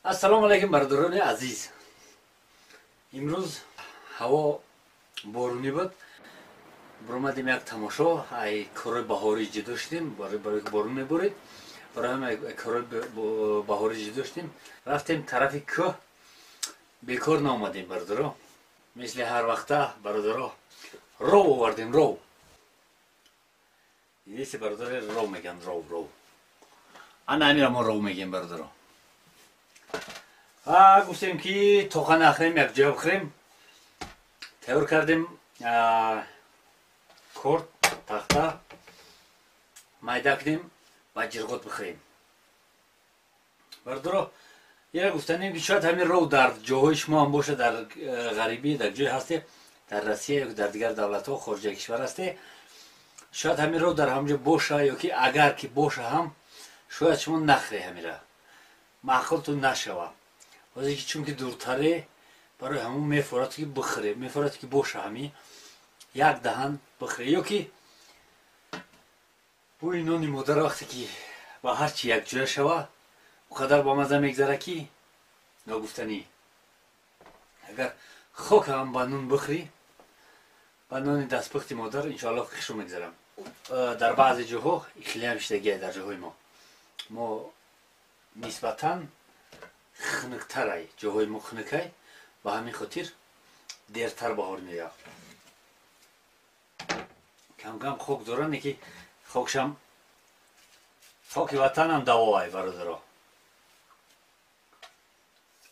Ассалому алайкум, бародарони азиз. Имрӯз ҳаво боронӣ буд. Биромадем як тамошо, ай корҳои баҳорӣ ҷудо шудем, барои ки борон меборид. Барои ҳам корҳои баҳорӣ ҷудо шудем. Рафтем тарафи кӯҳ. Бекор наомадем, бародаро. Мисли ҳар вақта, бародаро, ров овардем, ров. Дидеси, бародаро, ров мегӯянд, ров, ров. Ана ҳамира мо ров мегӯем, бародаро. Гуфтем ки тоқа нахӯрем, якҷоя бихӯрем. Тайёр кардем корд, тахта, майда кунем ва ҷирғот бихӯрем. Бародаро, ира гуфтанем ки шояд ҳамин ров дар ҷоҳои шумо ҳам бошад, дар ғарибӣ, дар ҷое ҳасте, дар Россия ё дар дигар давлатҳо, хориҷаи кишвар ҳасте, шояд ҳамин ров дар ҳамҷо боша, ё ки агар ки боша ҳам, шояд шумо нахӯре ҳамира, маъқултун нашава. Ҳозир ки чунки дуртаре, барои ҳамун мефорад ки бихӯре, мефорад ки боша ҳами як даҳан бихӯре, ё ки бӯи нони модар вақте ки ба ҳар чи якҷоя шава, он қадар ба маза мегзара ки ногуфтанӣ. Агар хок ҳам ба нун бихӯрӣ, ба нони дастпухти модар, иншоаллоҳ хушрӯ мегзарам. Дар баъзе ҷоҳо ихлиам шидагия, дар ҷоҳои мо нисбатан хунуктарай, ҷоҳои мо хунукай, ба ҳамин хотир дертар баҳор меояд. Камкам хок доранд, ки хокшам, хоки ватанам давоай, бародаро.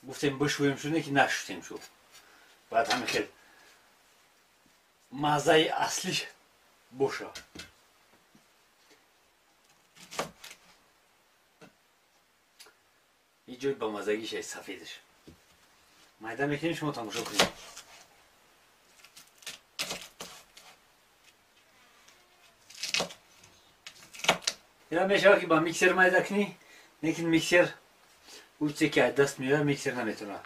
Гуфтем бишӯем шу, не ки нашуштем шу. Бояд ҳамин хел маззаи аслиш боша. Ин ҷои бамаззагиш ай сафедаш. Майда мекунем, шумо тамошо кунед. Ира мешавад ки ба миксер майда кунӣ, лекин миксер ӯ чизе ки аз даст меояд, миксер наметавонад.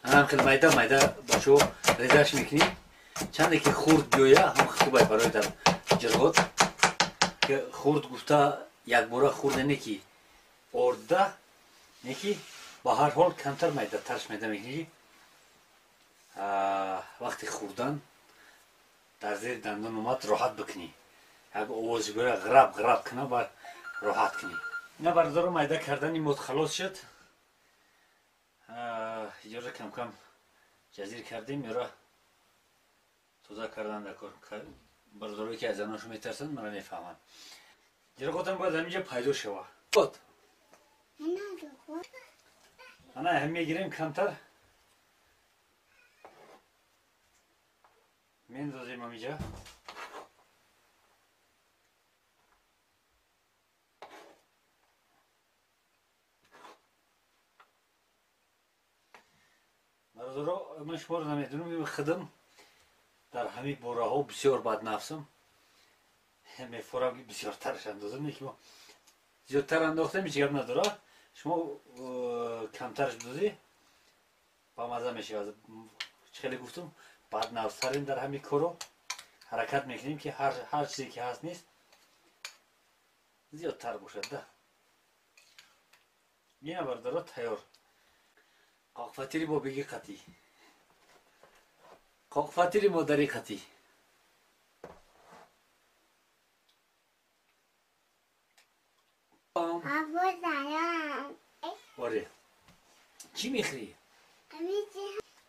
Анам хел майда майда бачаҳо резаш мекунӣ. Чанде ки хурд биёя, ҳам хубай барои дар ҷирғот. Хурд гуфта якбора хурде не ки орда, не ки ба ҳар ҳол камтар майдатарш майда мекунӣ ки вақти хӯрдан дар зери дандон омад, роҳат бикунӣ. Як овози гӯя ғираб ғираб куна, бар роҳат кунӣ. Ина, бародаро, майда кардани мод халос шуд. Иҷоза камкам ҷазир кардем, ёра тоза кардан дар кор. Бародарое ки аз заношу метарсанд, мана мефаҳманд. Ҷирғотам бояд ҳаминҷа пайдо шава. От. Ана ҳам мегирем камтар. Мендозем ҳаминҷа. Бародаро, ман шуморо намедонам, худам дар ҳамин бораҳо бисёр баднафсам. Мефорам ки бисёртараш андозам, не ки мо зиёдтар андохтем, ҳеҷ гап надора. Шумо камтараш бидозӣ, ба мазза мешавад. Чӣ хеле гуфтум, баднафстарем дар ҳамин корро. Ҳаракат мекунем ки ҳар чизе ки ҳаст нест зиёдтар бошад да. Ина, бародаро, тайёр. Қоқфатири бобиги қатӣ. Қоқфатири модари қатӣ. Оре. Чӣ мехӯрӣ?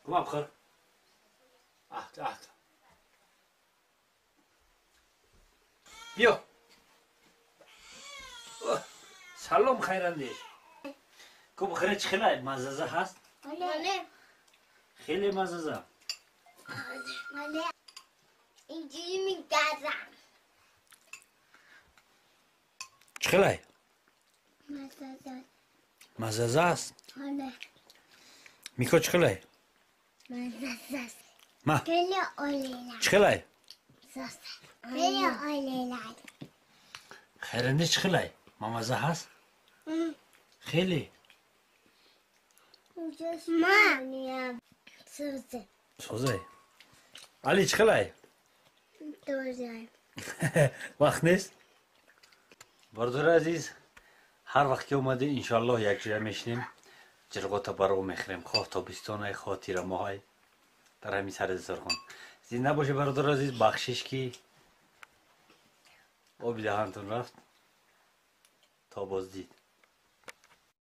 Кума бихӯр. Аҳт, аҳт. Биё. Салом, хайрандеш. Ку бихӯре, чӣ хелай? Маззаза ҳаст? Хеле маззаза. Инҷури мегазам. Чӣ хелай? Маззаза. Маззаза аст? Мико, чӣ хелай? Маззаза. Ма. Хеле олила. Чӣ хелай? Хеле олила. Хайрандеш, чӣ хелай? Мамаза ҳаст? Хеле. Ма. Сӯзе. Сӯзе. Али, чӣ хелай? Тоже. Вақт нест, бародари азиз. Ҳар вақт ки омадем, иншоаллоҳ, якҷоя мешинем, ҷирғота баро мехӯрем, хоҳ тобистонай, хоҳ тирамоҳай, дар ҳамин сари дастархон. Зинда бошед, бародари азиз. Бахшиш, ки оби даҳантон рафт. То боздид.